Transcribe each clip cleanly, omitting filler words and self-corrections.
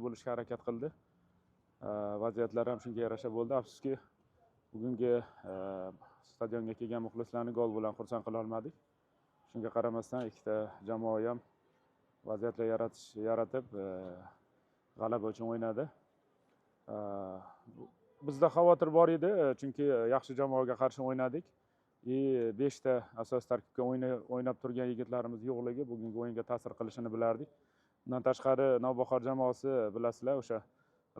Bo'lishga harakat qildi. Vaziyatlar ham shunga yarasha bo'ldi. Afsuski, bugungi stadionga kelgan muxlislarni gol bilan xursand qila olmadik. Shunga qaramasdan ikkita jamoa ham vaziyatlar yaratib, g'alaba uchun o'ynadi. Bizda xavotir bor edi, chunki yaxshi jamoaga qarshi o'ynadik. И 5 ta asos tarkibga o'ynab turgan yigitlarimiz yo'qligi bugungi o'yinga ta'sir qilishini bilardik. Undan tashqari Navbahor jamoasi, bilasizlar, o'sha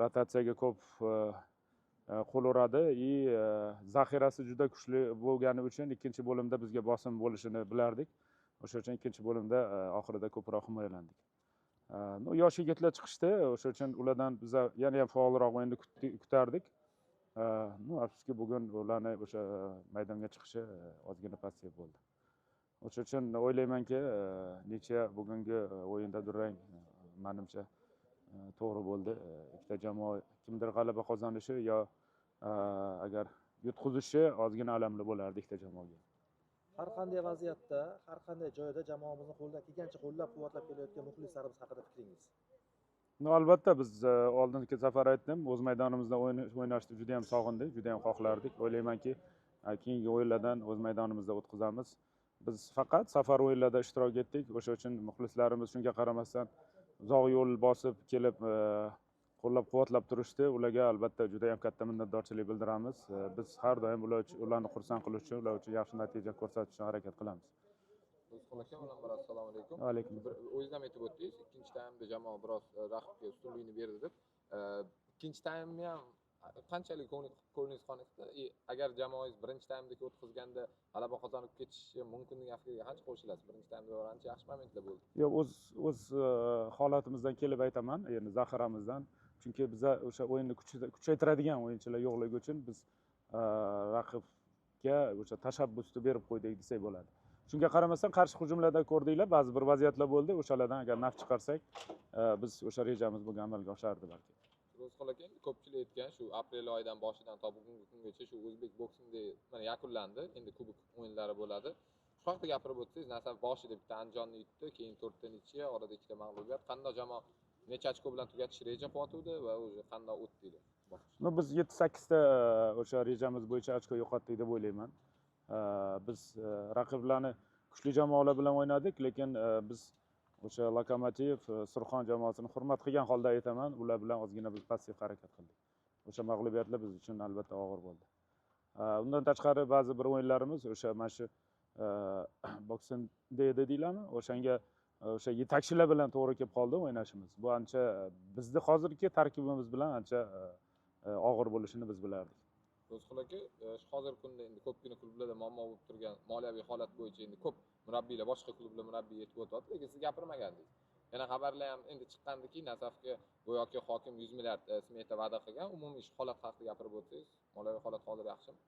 rotatsiyaga ko'p qo'l uradi и zaxirasi juda kuchli bo'lgani uchun ikkinchi bo'limda bizga bosim bo'lishini bilardik. O'sha uchun ikkinchi bo'limda oxirida ko'proq himoyalandik. Ну, yosh yigitlar chiqishdi, o'sha uchun ulardan biza yana ham faolroq o'yinni kutardik. Ну, afsuski, bugun ularni o'sha maydonga chiqishi ozgina passiv bo'ldi. O'sha uchun o'ylaymanki, ничья bugungi o'yinda durang, manimcha, to'g'ri bo'ldi. Ikkita jamoa kimdir g'alaba qozonishi yo agar yutqizishi ozgina alamli bo'lardi ikkita jamoaga. Har qanday vaziyatda, har qanday joyda jamoamizni qo'ldan kelgancha qo'llab-quvvatlab kelayotgan muxlislarimiz haqida fikringiz? Ну, albatta, biz oldingi safar aytdim, o'z maydonimizda o'ynashni juda ham sog'indik, juda ham xohlardik. O'ylaymanki, keyingi o'yinlardan o'z maydonimizda o'tkazamiz. Biz faqat safar o'yinlarida ishtirok etdik. O'sha uchun muxlislarimiz shunga qaramasdan uzoq yo'l bosib kelib, qo'llab-quvvatlab turishdi. Ularga albatta juda ham katta minnatdorchilik bildiramiz. Biz har doim ularni xursand qilish uchun, ular uchun yaxshi natija ko'rsatish uchun harakat qilamiz. Ro'zqul aka, avvalambor assalomu alaykum. Va alaykum. O'zingiz ham aytib o'tdingiz, ikkinchi taymda jamoa biroz raqibga ustunlikni berdi deb. Ikkinchi taymni ham qanchalik ko'nglingiz qoniqdi? Agar jamoangiz birinchi taymdagi o'tkazganda g'alaba qozonib ketishi mumkin degan fikrga qancha qo'shilasiz? Birinchi taymda ancha yaxshi momentlar bo'ldi. Yo'q, o'z holatimizdan kelib aytaman, ya'ni zaxiramizdan. Chunki biza o'sha o'yinni kuchaytiradigan o'yinchilar yo'qligi uchun biz raqibga o'sha tashabbusni berib qo'ydik desak bo'ladi. Shunga qaramasdan qarshi hujumlarda ko'rdinglar, ba'zi bir vaziyatlar bo'ldi. O'shalardan agar naf chiqarsak, biz o'sha rejamiz bugun amalga oshardi balki. Ro'zqul aka, endi ko'pchilik aytgan, shu aprel oyidan boshidan to bugungi kungacha shu O'zbek Boxing Day mana yakunlandi. Endi kubok o'yinlari bo'ladi. Shu haqida gapirib o'tsangiz, Nasaf boshida bitta Andijonni yutdi, keyin 4 ta ничья, orada 2 ta mag'lubiyat. Qanday jamoa necha ochko bilan tugatish reja qilyotgandi va o'zi qanday o'tdi? Ну, biz 7-8 ta o'sha rejamiz bo'yicha ochko yo'qotdik deb o'ylayman. Biz raqiblarni kuchli jamoalar bilan o'ynadik, lekin biz o'sha Lokomotiv, Surxon jamoasini hurmat qilgan holda aytaman, ular bilan ozgina biz passiv harakat qildik. O'sha mag'lubiyatlar biz uchun albatta og'ir bo'ldi. Undan tashqari ba'zi bir o'yinlarimiz o'sha mana shu Boxing Day deydilarmi? O'shanga o'sha yetakchilar bilan to'g'ri kelib qoldi o'ynashimiz. Bu ancha bizni hozirgi tarkibimiz bilan ancha og'ir bo'lishini biz bilardik. Ro'zqul aka, shu hozirgi kunda endi ko'pgina klublarda muammo bo'lib turgan moliyaviy holat bo'yicha endi ko'p murabbiylar boshqa klublar murabbiy yetib o'tyapti, lekin siz gapirmagandingiz. Yana xabarlar ham endi chiqqandiki, Nasafga go'yoki hokim 100 milliard smeta va'da qilgan. Umumiy shu holat haqida gapirib o'tsangiz, moliyaviy holat hozir yaxshimi?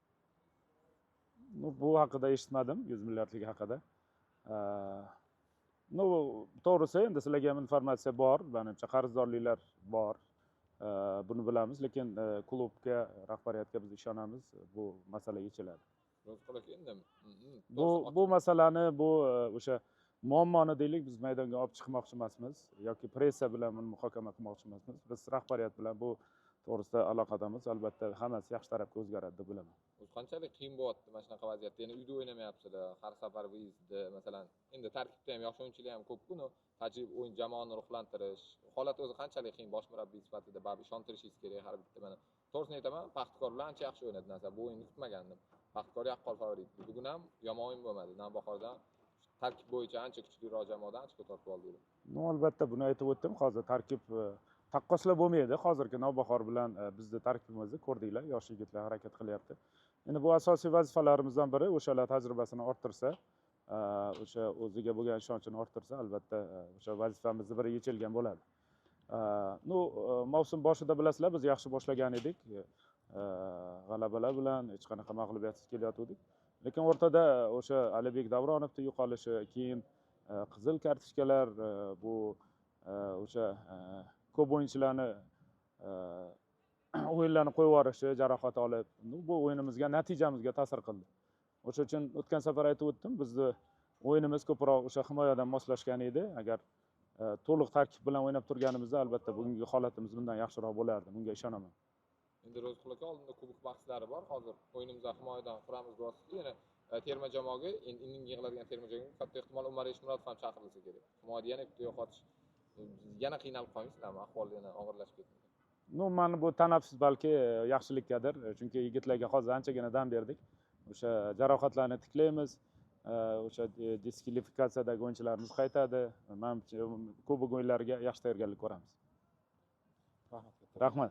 Ну, bu haqida eshitmadim, 100 milliardlik haqida. Ну, to'g'risi endi sizlarga ham informatsiya bor, manimcha qarzdorliklar bor. Buni bilamiz, lekin klubga, rahbariyatga biz ishonamiz, bu masala yechiladi. Ro'zqul aka, endi Bu masalani, bu o'sha muammoni deylik, biz maydonga olib chiqmoqchi emasmiz yoki pressa bilan buni muhokama qilmoqchi emasmiz. Biz rahbariyat bilan bu to'g'risida aloqadamiz. Albatta hammasi yaxshi tarafga o'zgaradi deb bilaman. O'zi qanchalik qiyin bo'lyapti mana shunaqa vaziyatda? Ya'ni uyda o'ynamayapsizlar, har safar выезд da, masalan, endi tarkibda ham yosh o'yinchilar ham ko'p-ku, tajriba o'yin jamoani ruhlantirish holat o'zi qanchalik qiyin bosh murabbiy sifatida baribir ishontirishingiz kerak har bitta mana. To'g'risini aytaman, Paxtakor bilan ancha yaxshi o'ynadi Nasaf. Bu o'yinni kutmagandim. Paxtakor yaqqol favorit. Bugun ham yomon o'yin bo'lmadi. Navbahordan tarkib bo'yicha ancha kuchliroq jamoadan ancha tortib oldik. Ну, albatta buni aytib o'tdim. Hozir tarkib taqqoslab bo'lmaydi. Hozirgi Navbahor bilan bizni tarkibimizni ko'rdinglar, yosh yigitlar harakat qilyapti. Endi bu asosiy vazifalarimizdan biri, o'shalar tajribasini orttirsa, o'sha o'ziga bo'lgan ishonchini orttirsa, albatta o'sha vazifamizni biri yechilgan bo'ladi. Ну, mavsum boshida bilasizlar, biz yaxshi boshlagan edik. G'alabalar bilan hech qanaqa mag'lubiyatsiz kelayotgandik. Lekin o'rtada o'sha Alibek Davronovni yo'qolishi, keyin qizil kartochkalar, bu o'sha ko'p o'yinchilarni o'yinlarni qo'yib yuborishi, jarohat olib, bu o'yinimizga, natijamizga ta'sir qildi. O'sha uchun o'tgan safar aytib o'tdim, bizni o'yinimiz ko'proq o'sha himoyadan moslashgan edi. Agar To'liq tarkib bilan o'ynab turganimizda, albatta, bugungi holatimiz bundan yaxshiroq bo'lardi, bunga ishonaman. Endi, Ro'ziqul aka, oldinda kubok bahslari bor. Hozir o'yinimizni himoyadan quramiz deyapsiz. Yana terma jamoaga, endi indin yig'iladigan terma jamoaga katta ehtimol Umar Eshmurodov ham chaqirilsa kerak. Himoyada yana bitta yo'qotish, yana qiynalib qolmaysizlarmi? Ahvol yana og'irlashib ketmaydi? Ну, mana bu tanaffus balki yaxshilikkadir, chunki yigitlarga hozir anchagina dam berdik. O'sha jarohatlarni tiklaymiz, o'sha diskvalifikatsiyadagi o'yinchilarimiz qaytadi. Manimcha, kubok o'yinlariga yaxshi tayyorgarlik ko'ramiz. Rahmat. Rahmat.